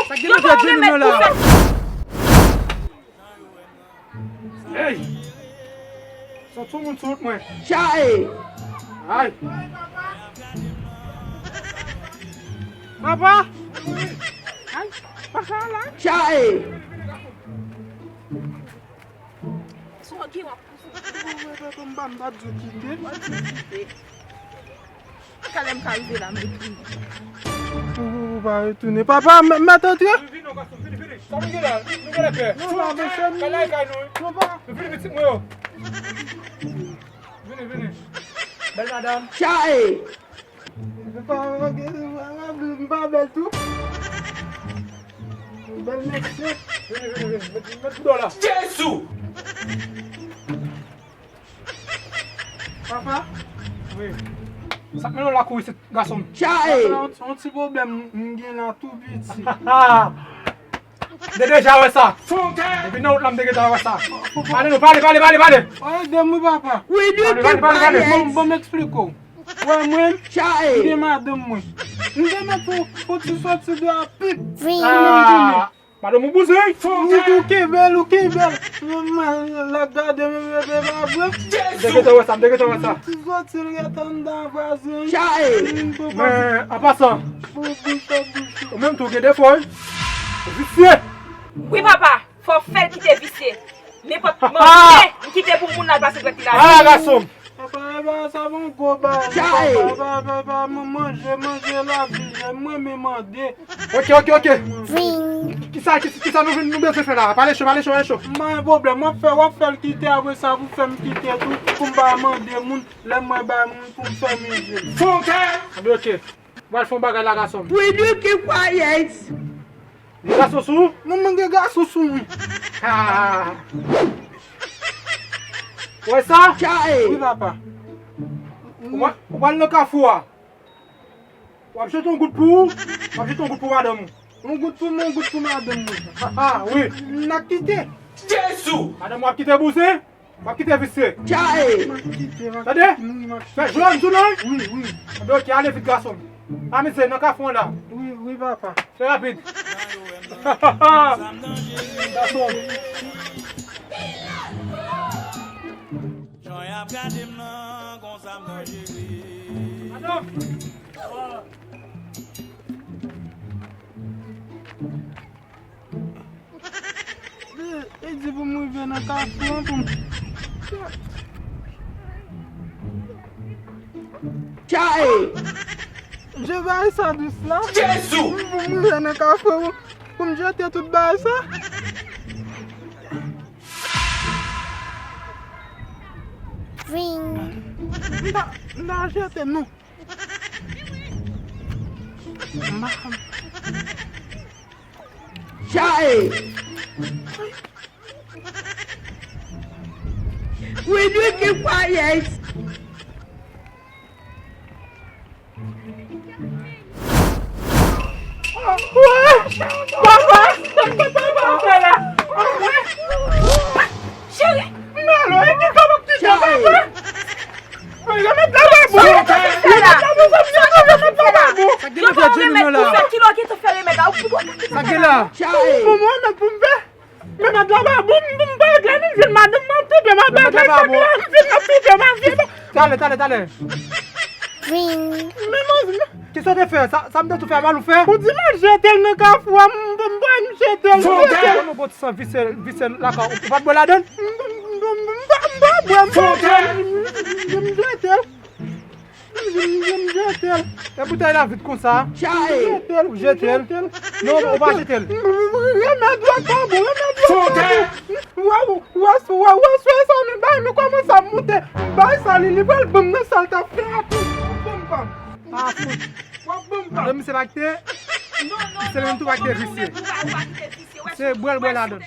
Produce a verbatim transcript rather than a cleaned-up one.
Sa k gen nan tèt Jenny nan la? Hey! Sot sou moun sou wout mwen. Chae! Ay! Papa! Ay! Papa la! Chae! Sou ki w ap pouse? Papa, m pa, m pa di w kite. Talè m ka rive la, m retounen. Ou, ou pa retounen. Papa, m, mèt antre? Vini, vini, vini. Sa nou gen la? Nou gen lapè. Non, pa, mesye, nou. Kay la, kay nou. Non, pa. Vini, pitit mwen yo. Vini, vini. Bèl madanm. Chae! M pa, m pa bèl tou. Bèl mesye. Vini, vini, vini. Met, met pou do la. Jezi! Papa? Wi. Sa k mennen w la kouri isit, gason m? Chae! Papa, yon, yon ti pwoblèm m gen la tou piti. M te deja wè sa. Depi nan wout la, m te gentan wè sa. Pale nou, pale, pale, pale, pale. Ede m wi, papa. Pale, pale, pale, pale. Bon, bon, m eksplike w. Wè mwen, m gen madanm mwen. M te mèt fè, fè ti sòti de a pip. Ah, madanm ou bouzen? Ou, ou kenbe l, ou kenbe l. Mwen, l ap gade m, m, m, m, pa vre. M te gentan wè sa, m te gentan wè sa. Ti sòti l gentan anndan vwazen. Men, an pasan, ou menm tou gen defo, wi. Visye. Wi, papa. Fò w fè l kite visye. Nenpòt manje, m kite pou moun la l pase dwèt li ladan. Ala gason m. Papa, e bagay sa pa yon gwo bagay, papa. E pa, e pa, e pa, man-, manje, manje lavi, e mwen menm mande. Ok, ok, ok. Kisa, kisa, kisa nou vin, nou bezwen fè la? Pale cho, pale cho, pale cho. M pa gen pwoblèm, w ap fè, w ap fè l kite, apre sa pou fè m kite tou, pou m pa mande moun, lè mwen bay moun pou m fè manje. Ok. Anben, ok. Ou pral fè yon bagay la, gason m. Pwidike kwayès. Gen gason sou ou? Manman, gen gason sou mwen. Ah. Ou wè sa? Chae. Wi, papa. Ou pral, ou pral nan kafou a. W ap jete yon goud pou ou, w ap jete yon goud pou madanm ou. Yon goud pou mwen, yon goud pou madanm mwen. Ah, ah, wi. N ap kite. Jezi! Madanm ou ap kite bouzen? W ap kite visye. Chae! Tande? Fè jwèt sou non. Wi, wi. Anben, ok, ale vit, gason m. Pa mize nan kafou an la. Wi, wi, papa. Fè rapid. Gason m. Jan y ap gade m nan, konsa m danjere. Li, li di pou m rive nan kafou an pou m. Chae! Je vais sa dous la. Jezi! Pou m rive nan kafou pou m jete tout bagay sa. M pa, m pa jete non. Chae! Pwidike kwayès. Papa! Papa! Cheri! Malo, e ki sa w ap kite papa? Remèt la ba bou! Remèt la ba bou! Sa gen la? Pou fè kilo ki tou fè remèt la, ou pou... Sa gen la? Pou mwen, remèt pou m fè. Remèt la ba bou, m, m pa regle anyen, m jwenn madanm mwen ap toufe m, ap bay grenn chak la, m vin ap toufe m avye. Talè, talè, talè. Men manzè. Kisa w te fè? Sa, sa m te tou fè, mal ou fè? Ou di m al jete l nan kafou a, m, m, m pa al jete l. Fò w fè. Mwen bon ti san visye, visye lakay ou, ou pa t bwè ladan l? M, m, m, m pa, m pa bwè, m pa bwè. M, m, m jete l. M, m, m jete l. E boutèy la vid konsa? Chae. M jete l, m jete l. Non, ou pa jete l. M, m, m, remèd la pa bon, remèd la pa bon. Wè, wè, wè, wè, swè sa nou bay, nou kòmanse ap moute. M bay sa li, li pral ban m nan sa l t ap fè a tou. W ap ban m pa m. Ah, fout. W ap ban m pa m. Madanm misye pa kite. Non, non, non, se menm tou pa kite visye. Se bwè l bwè ladan l.